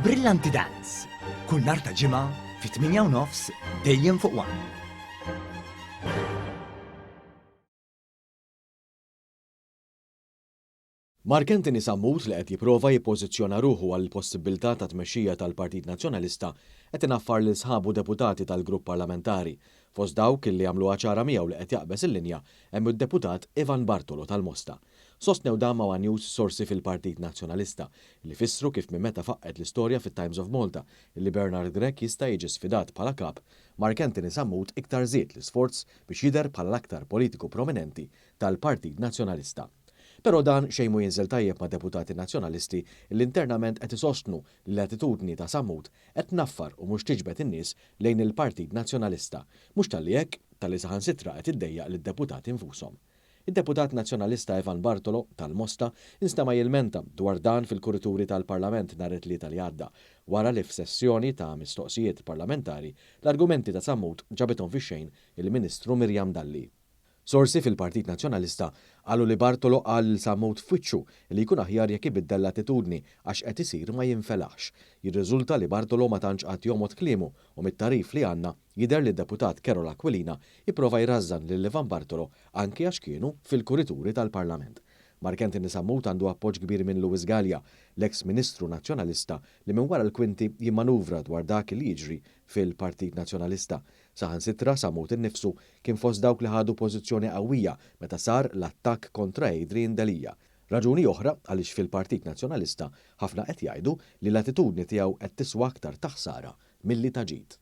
Brillanti Dance, kull nhar ta' Ġimgħa fit-8 u nofs dejjem fuq One. Mark Anthony Sammut li qed jipprova jippożizzjona ruħu għall-possibbiltà ta' tmexxija tal-Partit Nazzjonalista qed inaffar lil sħabu deputati tal-grupp parlamentari. Fost dawk li għamluha ċara miegħu li qed jaqbeż il-linja hemm id-deputat Ivan Bartolo tal-Mosta. Sostnew dan ma' one News sorsi fil-Partit Nazzjonalista li fissru kif minn meta faqqgħet l-istorja fit-Times of Malta li Bernard Grech jista' jiġi sfidat bħala Kap, Mark Anthony Sammut iktar żied l-isforz biex jidher bħala l-aktar politiku prominenti tal-Partit Nazzjonalista. Però dan xejn mhu jinżel tajjeb ma' deputati Nazzjonalisti li internament qed isostnu li l-attitudni ta' Sammut qed tnaffar u mhux tiġbed in-nies lejn il-Partit Nazzjonalista. Mhux talli hekk, talli saħansitra qed iddejjaq lid-deputati nfushom. Id-deputat Nazzjonalista Evan Bartolo, tal-Mosta, instema' jilmenta dwar dan fil-kurituri tal-Parlament nhar it-Tlieta li għadda, wara li f'sessjoni ta' mistoqsijiet parlamentari l-argumenti ta' Sammut ġabithom fix-xejn il-Ministru Miriam Dalli. Sorsi fil-Partit Nazzjonalista qalu li Bartolo qal lil Sammut f'wiċċu li jkun aħjar jekk ibiddel l-attitudni għax qed isir ma jinfelaħx. Jirriżulta li Bartolo ma tantx qagħad jomgħod kliemu u mit-tagħrif li għandna jidher li d-Deputat Karol Aquilina ipprova jrażżan lil Ivan Bartolo anki għax kienu fil-kurituri tal-Parlament. Mark Anthony Sammut għandu appoġġ kbir minn Louis Galea, l-eks Ministru Nazzjonalista li minn wara l-kwinti jimmanuvra dwar dak li jiġri fil-Partit Nazzjonalista. Saħansitra Sammut innifsu kien fost dawk li ħadu pożizzjoni qawwija meta sar l-attakk kontra Adrian Delia. Raġuni oħra għaliex fil-Partit Nazzjonalista ħafna qed jgħidu li l-attitudni tiegħu qed tiswa aktar ta' ħsara milli ta' ġid.